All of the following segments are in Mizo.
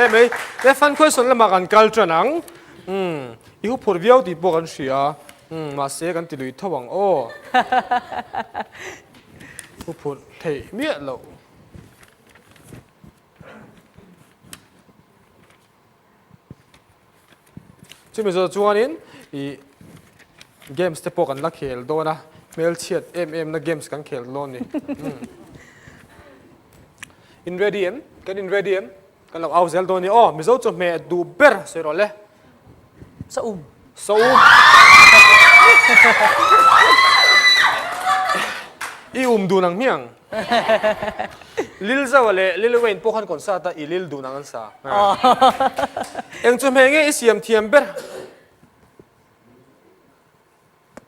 hle mai. Le fun question lamah kan kal tan ang. Umm i huphurh viau tih pawh kan hria. Umm mahse kan ti lui tho ang aw. Huphurh theih miah loh. Chumi zawh chuanin ih games te pawh kan la khel dawn a, hmelchhiat em em na games kan khel dawn a ni. In ready em? Kan in ready em? Kan lo au zel dawn a ni. Aw, Mizo chawhmeh duh ber sawi rawh le. Saum. Saum. I um dun ang hmiang. Lil Zawa leh Lil Wayne pawh khan concert a i lil dun ang an sa. Eng chu hmeh nge i siam thiam ber?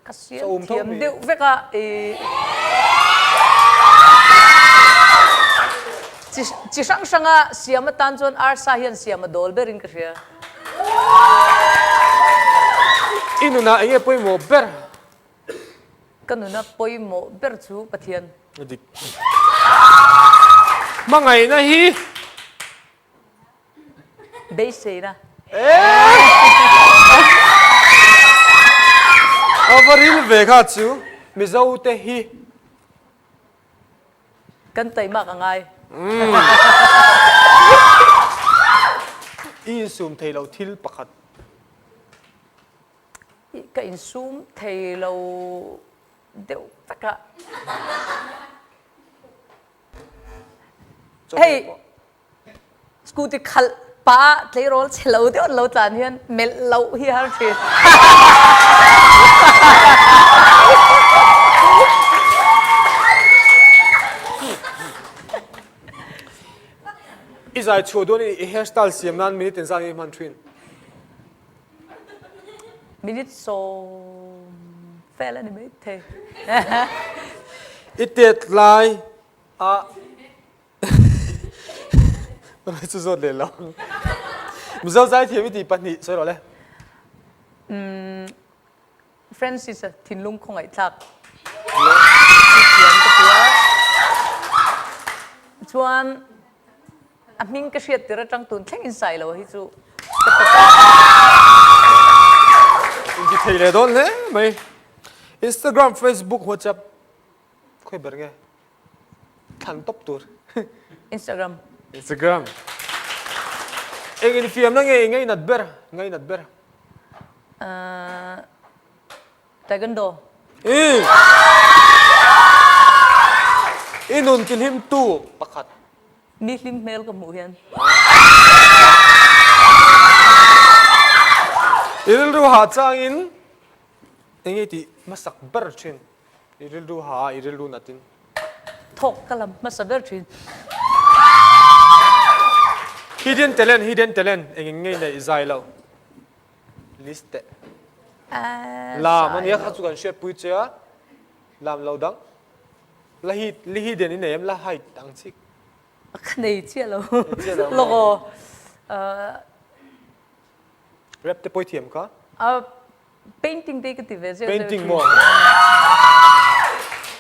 Ka siam thiam deuh vek a i chi hrang hranga siam atan chuan arsa hian siam a dawl berin ka hria. I nunah enge pawimawh ber? Ka nuna pawimawh ber chu Pathian. Dik. Hmangaihna hi. Beiseina. A va ril ve kha chu Mizo te hi. Kan taimak a ngai. I insum thei lo thil pakhat. Ka insum thei lo deuh vek a. Hei scooty khalh pah ah tleirawl che lo deuh an lo tlan hian melh loh hi a har thin. I zai chhuah dawn i hairstyle siam nan minute engzat nge i hman thin? Minute sawm fel a ni mai thei. I tet lai a chu zawt leh lo. Mizo zaithiam i tih pahnih sawi rawh le. Francis-a thinlung khawngaihthlak thiam ka ti a. Chuan a hming ka hriat tir atang tun thleng in sai lo hi chu ka ta ta. Inti thei leh dawn hle mai. Instagram, Facebook, WhatsApp khawi ber nge thlan tawp tur. Instagram. Instagram. Eng infiamna nge i ngainat ber? Ngainat ber. Taekwondo. I nun tihlimtu pakhat. Mi hlim hmel ka hmuh hian. I rilru ha changin eng nge tih hmasak ber thin? I rilru ha a, i rilru natin. Thawk ka lam hmasa ber thin. Hidden talent, hidden talent eng eng nge neih zai lo? List teh. Lam ania kha chu kan hriatpui che a, lam lo dang. La hi li hi den i nei em la height ang chik. Ka nei chiah lo. Lawk aw. Rap te pawh i thiam kha? Painting te ka ti ve zeuh zeuh. Painting maw?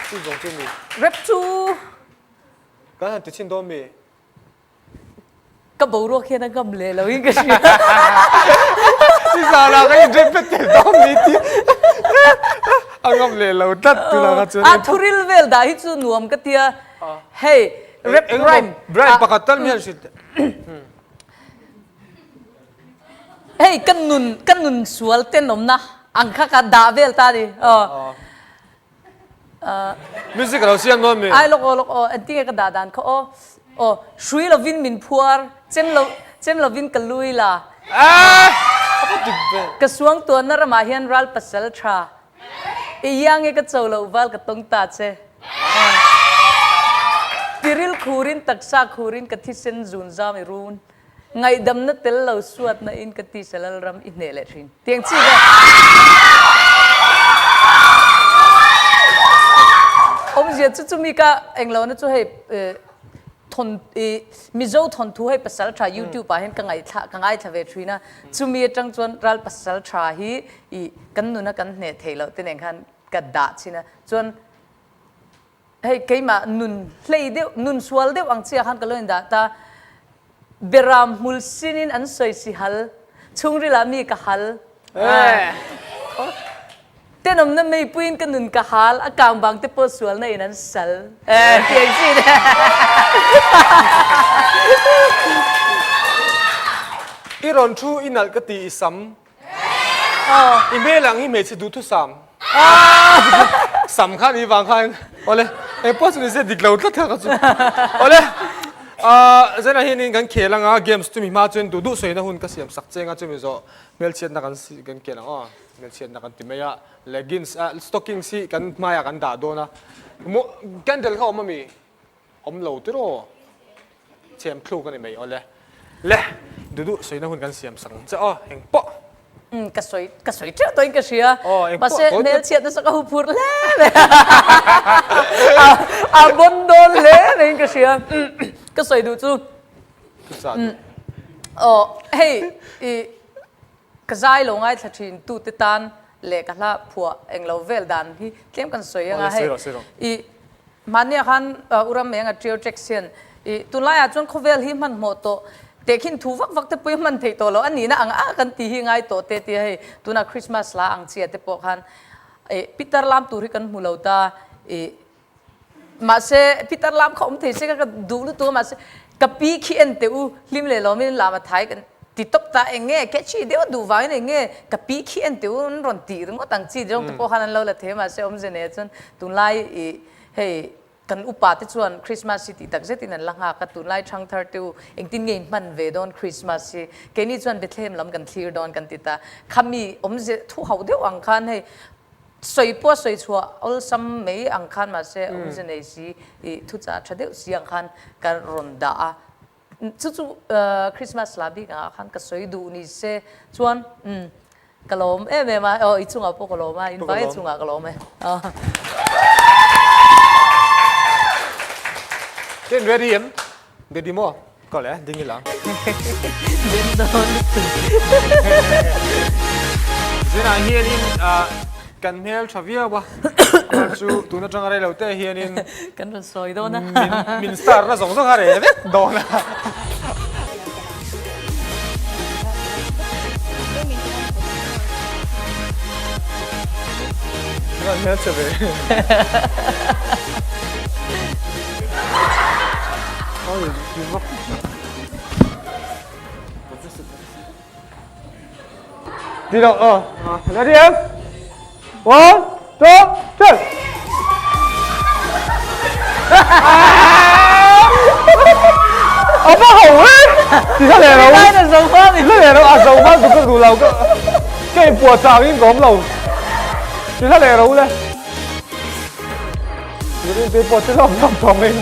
Chu zawng chu mi. Rap chu. Kan han ti chhin dawn mi? Ka boruak hian a ngam leh lo in ka hria. Ti zan ah ka in rep vek thei dawn ni ti a ngam leh lo tlat tunah kha chuan. A thuril vel dah hi chu nuam ka tia hei rap rhyme. Rhyme pakhat tal mi han hrilh teh. Hei ka nun ka nun sual tenawmna ang kha ka dah vel ta ni. Music a lo siam dawn mi? Ai lawk aw lawk aw engtin nge ka dah dan kha aw aw hrui lovin min phuar chem lo chem lovin ka lui la ka suang tuanna ramah hian ral pasal tha i iang e ka cho loh val ka tawng ta che tiril khurin taksa khurin ka thisen zun zam i run Ngaihdamna tel lo suatna in ka tisa lalram i hneh leh thin. Tiang chi ve. Awmzia chu chumi ka englo na chu hei thon i Mizo thawnthu hei pasal tha YouTube ah hian ka ngaithla ka ngaithla ve thin a. Chumi atang chuan ral pasal tha hi i kan nuna kan hneh theih loh te nen khan ka dah chin a. Chuan Hei keimah nun hlei deuh, nun sual deuh ang chiah khan ka lo indah ta. Beram hmul sinin an sawi si hal, chhungrilah mi ka hal. Tenawmna meipuiin ka nun ka hal, a kang bang te pawh sualna in an sal. Tiang chi ne. I rawn thu i nalh ka ti i sam. I hmel ang hi hmeichhe duhthusam. Sam khan i vang khan awle eng pawh chu ni se dik lo tlat kha ka chu. Awle Zena hianin kan khel anga games chumi hma chuan duh duh sawina hun ka siam sak cheng a chumi zawh hmelchhiatna kan kan ken ang aw hmelchhiatna kan ti mai a leggings stockings hi kan hmaiah kan dah dawn a candle kha awm ami? Awm lo tiraw? Chhem thluk a ni mai awle. Le, duh duh sawina hun kan siam sak ang che aw, eng pawh. Umm, ka sawi, ka sawi teuh tawhin ka hria. Aw, eng pawh. Mahse, hmelchhiat nasa ka hu phur hle mai. A bawn dawn hle maiin ka hria. Ka sawi duh chu. Thuchah duh. Aw, hei, i ka zai lo ngaithla thin tute tan leh ka hla phuah eng lo vel dan hi tlem kan sawi anga hei, i Mahnia khan U Rameng a Trio Tracks hian i tunlaiah chuan khawvel hi hmanhmawh tawh tehkhin thu vak vak te pawh hi hman theih tawh loh a nihna ang a kan tih hi ngai tawh te tia hei tunah Christmas la ang chia te pawh khan i pitar lam tur hi kan hmu lo ta i mahse pitar lam kha awm thei se ka duh lutuk a mahse ka pi khi en teh u hlim leh lawmin lam a thai kan ti tawp ta eng nge catchy deuh a duh vangin eng nge ka pi khi en teh u an rawn tih ringawt ang chi zawng te pawh khan an lo la thei a mahse awmze nei chuan tunlai i hei kan upa te chuan Christmas hi tih tak zetin an la nghak a tunlai thangthar te u engtin nge in hman ve dawn Christmas hi keini chuan Bethlehem lam kan thlir dawn kan ti ta khami awmze thu hauh deuh ang khan hei sawi pawh a sawi chhuah awlsam mai ang khan mahse awmze nei si i thuchah tha deuh si ang khan ka rawn dah a. Chu chu Christmas la bik angah khan ka sawi duh ni se chuan ka lawm em em a, aw i chungah pawh ka lawm a, in vai chungah ka lawm e. Ken ready em? Ready maw? Ka le, ding ila. Den dawn lutuk. Zinah hianin kan hmel tha viau a, chu tun atanga rei lo te hianin Kan rawn sawi dawn a. Min star na zawng zawng a reh vek dawn a. Chuan hmelchhe ve. Đi đâu? Ờ, ready em? One, two, three. A va ho e! Ti kha leh lo. Ti kha leh lo, a zo hma duh ka duh lo. Ka inpuah chang in ka awm lo. Ti kha leh lo le. Rin te pawh che lawm lawm tawh mai.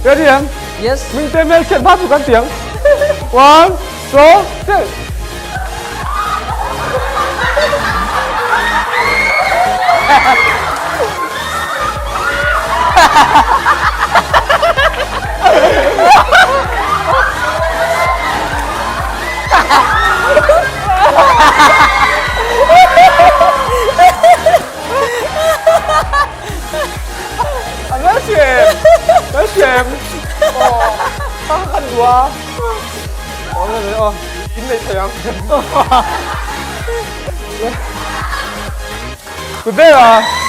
Ready em? Yes. Min te hmel chhiat hma chu kan ti ang. One, two, three. A hmelchhem! Hmelchhem! Aw, a kan duh a. Aw, aw, in nei thei ang. Kut ber a.